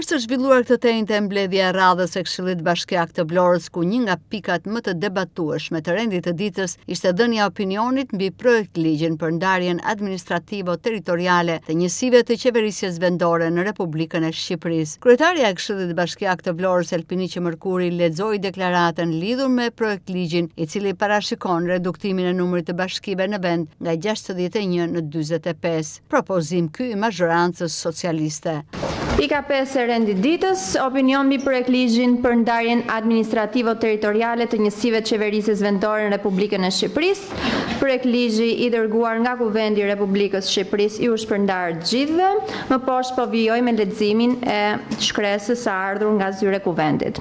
Është zhvilluar këtë të enjte mbledhja e radhës e Këshillit Bashkiak të Vlorës, ku një nga pikat më të debatueshme të rendit të ditës ishte dhënia e opinionit mbi projektligjin për ndarjen administrativo-territoriale të njësive të qeverisjes vendore në Republikën e Shqipërisë. Kryetarja e Këshillit Bashkiak të Vlorës, Elpiniqe Mërkuri, lexoi deklaratën lidhur me projektligjin, i cili parashikon reduktimin e numrit të bashkive në vend nga 61 në 45. Propozim ky i mazhorancës socialiste. Pika 5 e rendit ditës, opinion mbi projektligjin për ndarjen administrativo-territoriale të njësive të qeverisjes vendore në Republikën e Shqipërisë. Projektligji i dërguar nga Kuvendi i Republikës së Shqipërisë ju është shpërndarë të gjithëve. Më poshtë po vijoj me leximin e shkresës së ardhur nga zyra e Kuvendit.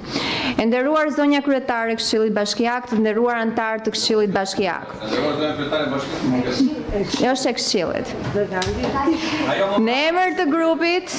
E nderuar zonja kryetare e Këshillit Bashkiak, të nderuar anëtarë të Këshillit Bashkiak. Është e Këshillit. Në emër të grupit,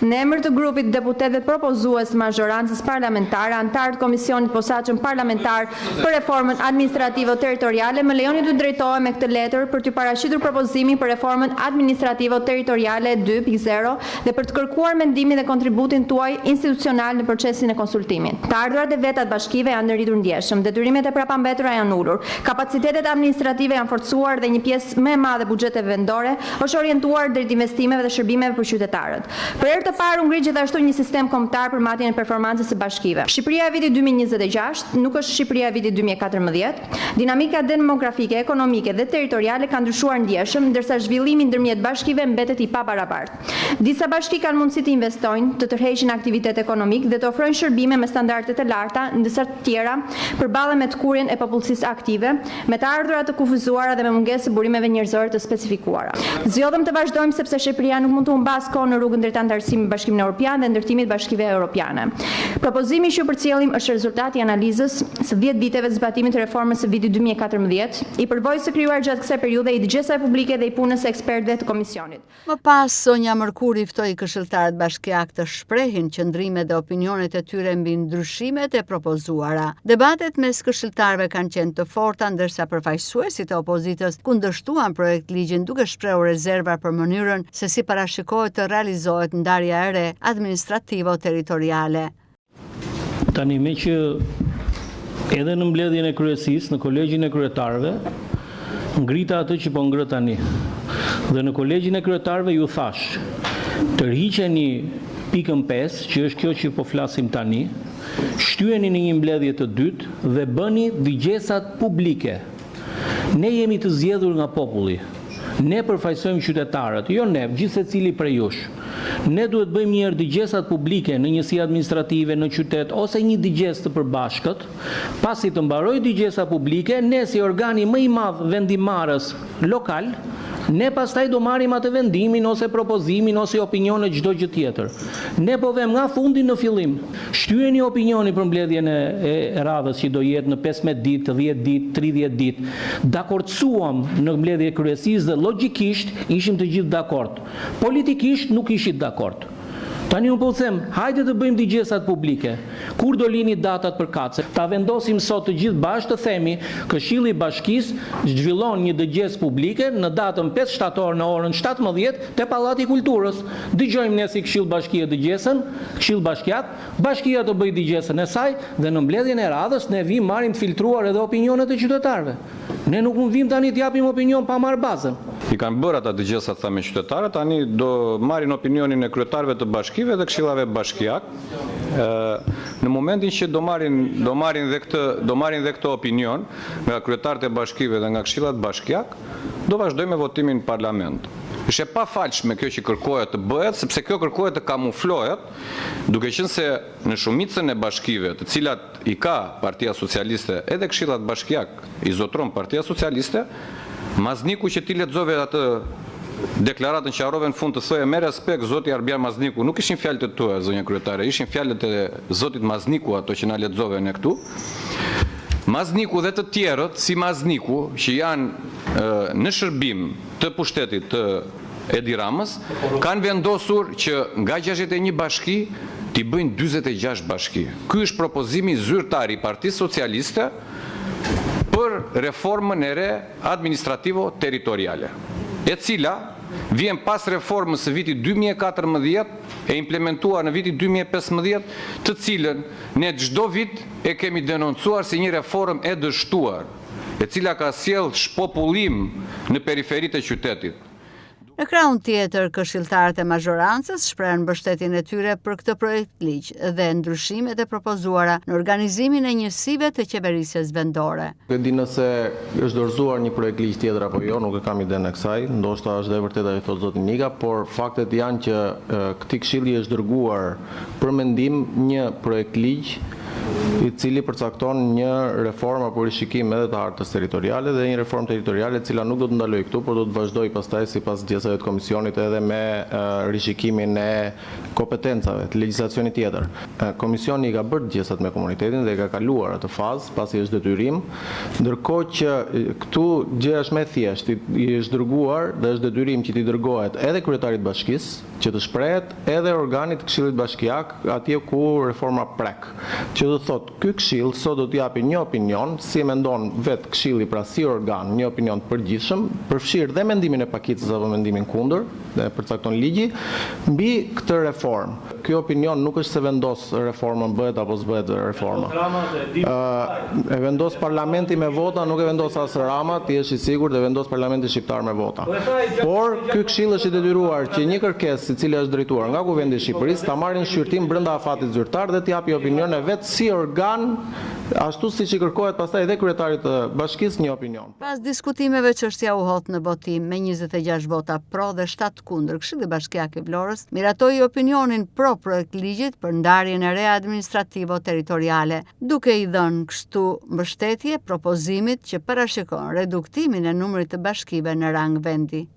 në emër të grupit deputetëve propozues të mazhorancës parlamentare, anëtarë të Komisionit të Posaçëm Parlamentar për Reformën Administrativo-Territoriale, më lejoni t'ju drejtohem me këtë letër për t'ju paraqitur propozimin për reformën administrativo-territoriale 2.0 dhe për të kërkuar mendimin dhe kontributin tuaj institucional në procesin e konsultimit. Të ardhurat e veta të bashkive janë rritur ndjeshëm, detyrimet e prapambetura janë ulur, kapacitetet administrative janë forcuar dhe një pjesë më e madhe e buxheteve vendore është orientuar drejt investimeve dhe shërbimeve për qytetarët. Për herë të parë u ngrit gjithashtu një sistem kombëtar për matjen e performancës së bashkive. Shqipëria e vitit 2026 nuk është Shqipëria e vitit 2014. Dinamika demografike, ekonomike dhe territoriale ka ndryshuar ndjeshëm, ndërsa zhvillimi ndërmjet bashkive mbetet i pabarabartë. Disa bashki kanë mundësi të investojnë, të tërheqin aktivitet ekonomik dhe të ofrojnë shërbime me standarde të larta, ndërsa të tjera përballen me tkurrjen e popullsisë aktive, me të ardhura të kufizuara dhe me mungesë të burimeve njerëzore të specifikuara. Zgjodhëm të vazhdojmë sepse Shqipëria nuk mund të humbasë kohë në rrugën drejt anëtarësimit në Bashkimin Evropian dhe ndërtimit të bashkive europiane. Propozimi që ju përcjellim është rezultat i analizës së 10 viteve të zbatimit të reformës së vitit 2014, i përvojës së krijuar gjatë kësaj periudhe, i dëgjesave publike dhe i punës së ekspertëve të komisionit. Më pas, Zonja Mërkuri ftoi këshilltarët bashkiakë të shprehin qëndrimet dhe opinionet e tyre mbi ndryshimet e propozuara. Debatet mes këshilltarëve kanë qenë të forta, ndërsa përfaqësuesit e opozitës kundërshtuan projektligjin duke shprehur rezerva për mënyrën se si parashikohet të realizohet ndarja e re administrativo-territoriale. Tani, meqë edhe në mbledhjen e kryesisë, në kolegjin e kryetarëve, ngrita atë që po ngre tani. Dhe në kolegjin e kryetarëve ju thashë, tërhiqeni pikën 5, që është kjo që po flasim tani, shtyeni në një mbledhje të dytë dhe bëni dëgjesat publike. Ne jemi të zgjedhur nga populli. Ne përfaqësojmë qytetarët, jo ne, gjithsecili prej jush. Ne duhet të bëjmë një herë dëgjesat publike në njësi administrative, në qytet ose një dëgjesë të përbashkët. Pasi të mbarojë dëgjesa publike, ne si organi më i madh vendimmarrës lokal, ne pastaj do marrim atë vendimin ose propozimin ose opinionet çdo gjë tjetër. Ne po vëmë nga fundi në fillim. Shtyeni opinionin për mbledhjen e, e radhës që do jetë në 15 ditë, 10 ditë, 30 ditë. Dakordsuam në mbledhje kryesisë dhe logjikisht ishim të gjithë dakord. Politikisht nuk ishit dakord. Tani unë po them, hajde të bëjmë dëgjesat publike. Kur do lini datat përkatëse? Ta vendosim sot të gjithë bashkë të themi, Këshilli i Bashkisë zhvillon një dëgjesë publike në datën 5 shtator në orën 17 te Pallati i Kulturës. Dëgjojmë ne si Këshill Bashkie dëgjesën, Këshill Bashkiak, bashkia të bëjë dëgjesën e saj dhe në mbledhjen e radhës ne vim marrim të filtruar edhe opinionet e qytetarëve. Ne nuk mund vim tani të japim opinion pa marrë bazën. I kanë bërë ata dëgjesat tha me qytetarët, tani do marrin opinionin e kryetarëve të bashkive dhe këshillave bashkiak. Ë në momentin që do marrin do marrin dhe këtë do marrin dhe këtë opinion nga kryetarët e bashkive dhe nga këshillat bashkiak, do vazhdojmë me votimin në parlament. Është e pafalshme kjo që kërkohet të bëhet, sepse kjo kërkohet të kamuflohet, duke qenë se në shumicën e bashkive, të cilat i ka Partia Socialiste, edhe këshillat bashkiak i zotron Partia Socialiste, Mazniku që ti lexove atë deklaratën që harrove në fund të thoje me respekt zoti Arbjan Mazniku, nuk ishin fjalët e tua zonja kryetare, ishin fjalët e zotit Mazniku ato që na lexove ne këtu. Mazniku dhe të tjerët si Mazniku që janë në shërbim të pushtetit të Edi Ramës kanë vendosur që nga 61 bashki t'i bëjnë 46 bashki. Ky është propozimi zyrtar i Partisë Socialiste për reformën e re administrativo-territoriale. e cila vjen pas reformës së vitit 2014, e implementuar në vitin 2015, të cilën ne çdo vit e kemi denoncuar si një reformë e dështuar, e cila ka sjellë shpopullim në periferitë e qytetit. Në krahun tjetër, këshilltarët e mazhorancës shprehën mbështetjen e tyre për këtë projektligj dhe ndryshimet e propozuara në organizimin e njësive të qeverisjes vendore. Nuk e di nëse është dorëzuar një projektligj tjetër apo jo, nuk e kam idenë e kësaj, ndoshta është dhe e vërtetë ajo thotë zoti Nika, por faktet janë që këtij këshilli i është dërguar për mendim një projektligj i cili përcakton një reformë apo rishikim edhe të hartës territoriale dhe një reformë territoriale e cila nuk do të ndalojë këtu, por do të vazhdojë pastaj sipas dgjesave të komisionit edhe me rishikimin e kompetencave të legjislacionit tjetër. Komisioni i ka bërë dgjesat me komunitetin dhe e ka kaluar atë fazë, pasi është detyrim, ndërkohë që këtu gjëja është më e thjeshtë, i është dërguar dhe është detyrim që t'i dërgohet edhe kryetarit të bashkisë, që të shprehet edhe organit të Këshillit Bashkiak atje ku reforma prek. Që do të thotë, ky këshill sot do të japi një opinion, si e mendon vetë këshilli, pra si organ, një opinion të përgjithshëm, përfshirë dhe mendimin e pakicës apo mendimin kundër, dhe e përcakton ligji, mbi këtë reformë. Ky opinion nuk është se vendos reformën bëhet apo s'bëhet reforma. E vendos parlamenti me vota, nuk e vendos as Rama, të jesh i sigurt, e vendos parlamenti shqiptar me vota. Por ky këshill është i detyruar që një kërkesë e cila është drejtuar nga Kuvendi i Shqipërisë ta marrë në shqyrtim brenda afatit zyrtar dhe të japi opinionin e vet si organ, ashtu siç i kërkohet pastaj edhe kryetarit të bashkisë një opinion. Pas diskutimeve çështja u hodh në votim me 26 vota pro dhe 7 kundër. Këshilli Bashkiak i Vlorës miratoi opinionin pro projektligjit për ndarjen e re administrativo-territoriale, duke i dhënë kështu mbështetje propozimit që parashikon reduktimin e numrit të bashkive në rang vendi.